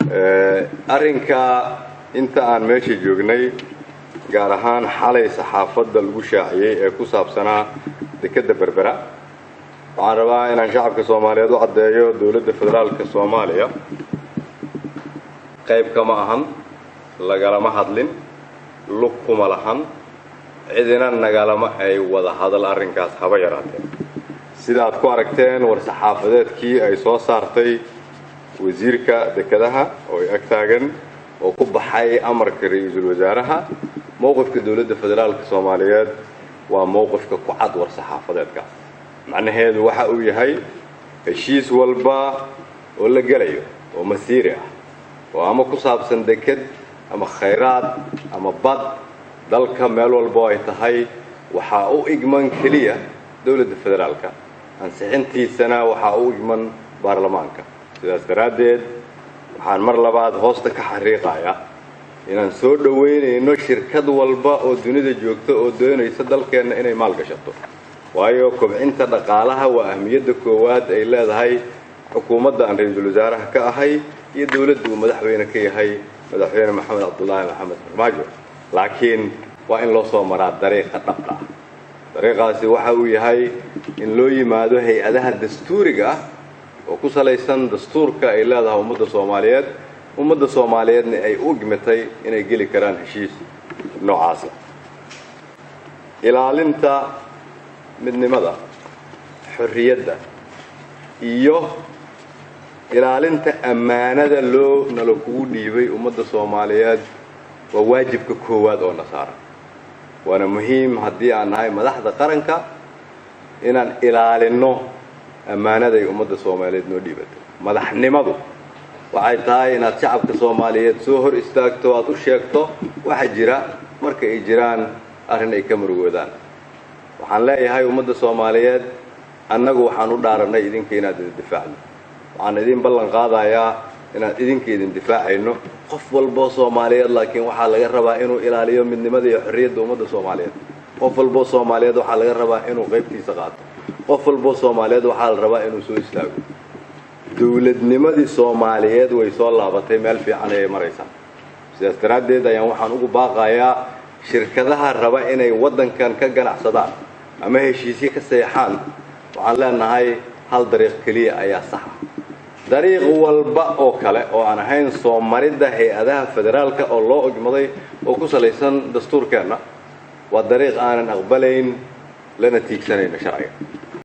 Arrinka inta aan meesha joognay, gaar ahaan xalay saxaafadda lagu shaaciyey ee ku saabsanaa dekedda Berbera, waxaan rabaa inaan shacabka Soomaaliyeed u caddeeyo dowladda federaalka Soomaaliya qayb kama ahan, lagalama hadlin, lug kuma lahan, cidina nagalama ay wada hadal arrinkaas haba yaraateen. Sida aad ku aragteen war saxaafadeedkii ay soo saartay wasiirka dekedaha oo ay ag taagan oo ku baxay amarka ra-iisul wasaaraha, mowqifka dowladda federaalka Soomaaliyeed waa mowqifka ku cad war saxaafadeedkaas. Macnaheedu waxa uu yahay heshiis walba oo la gelayo oo masiiri ah oo ama ku saabsan deked ama khayraad ama bad dalka meel walbo ay tahay, waxaa u igman keliya dowladda federaalka, ansixintiisana waxaa u igman baarlamaanka. Sidaas daraaddeed waxaan mar labaad hoosta ka xariiqayaa inaan soo dhoweynayno shirkad walba oo dunida joogta oo doonaysa dalkeenna inay maalgashato, waayo kobcinta dhaqaalaha waa ahmiyadda koowaad ay leedahay xukuumadda aan ra-iisul wasaaraha ka ahay iyo dowladda uu madaxweyne ka yahay, Madaxweyne Maxamed Cabdulaahi Maxamed Farmaajo. Laakiin waa in loo soo maraa dariiqa dhabta ah. Dariiqaasi waxa uu yahay in loo yimaado hay-adaha dastuuriga ah oo ku salaysan dastuurka ay leedahay ummadda Soomaaliyeed, ummadda Soomaaliyeedna ay u igmitay inay geli karaan heshiis noocaasa. Ilaalinta midnimada, xorriyadda iyo ilaalinta ammaanada loo nala kugu dhiibay ummadda Soomaaliyeed waa waajibka koowaad oo na saaran, waana muhiim haddii aan nahay madaxda qaranka inaan ilaalinno ammaanaday ummadda Soomaaliyeed noo dhiibatay. Madaxnimadu waxay tahay inaad shacabka Soomaaliyeed soo hor istaagto, aad u sheegto waxa jira marka ay jiraan arrin ay ka murugoodaan. Waxaan leeyahay ummadda Soomaaliyeed, annagu waxaan u dhaarannay idinka inaad idin difaacno. Waxaan idin ballan qaadayaa inaan idinka idin difaacayno, qof walboo Soomaaliyeed. Laakiin waxaa laga rabaa inuu ilaaliyo midnimada iyo xorriyadda ummadda Soomaaliyeed. Qof walboo Soomaaliyeed waxaa laga rabaa inuu qaybtiisa qaato. Qof walboo Soomaaliyeed waxaa la rabaa inuu soo istaago. Dowladnimadii Soomaaliyeed way soo laabatay, meel fiican ayay maraysaa. Sidaas daraaddeed ayaan waxaan ugu baaqayaa shirkadaha raba inay waddankan ka ganacsadaan ama heshiisyo ka seexaan, waxaan leenahay hal dariiq keliya ayaa sax ah. Dariiq walba oo kale oo aan ahayn soo maridda hay-adaha federaalka oo loo ogmaday oo ku salaysan dastuurkeenna waa dariiq aanan aqbalayn lana tiigsanayno sharciga.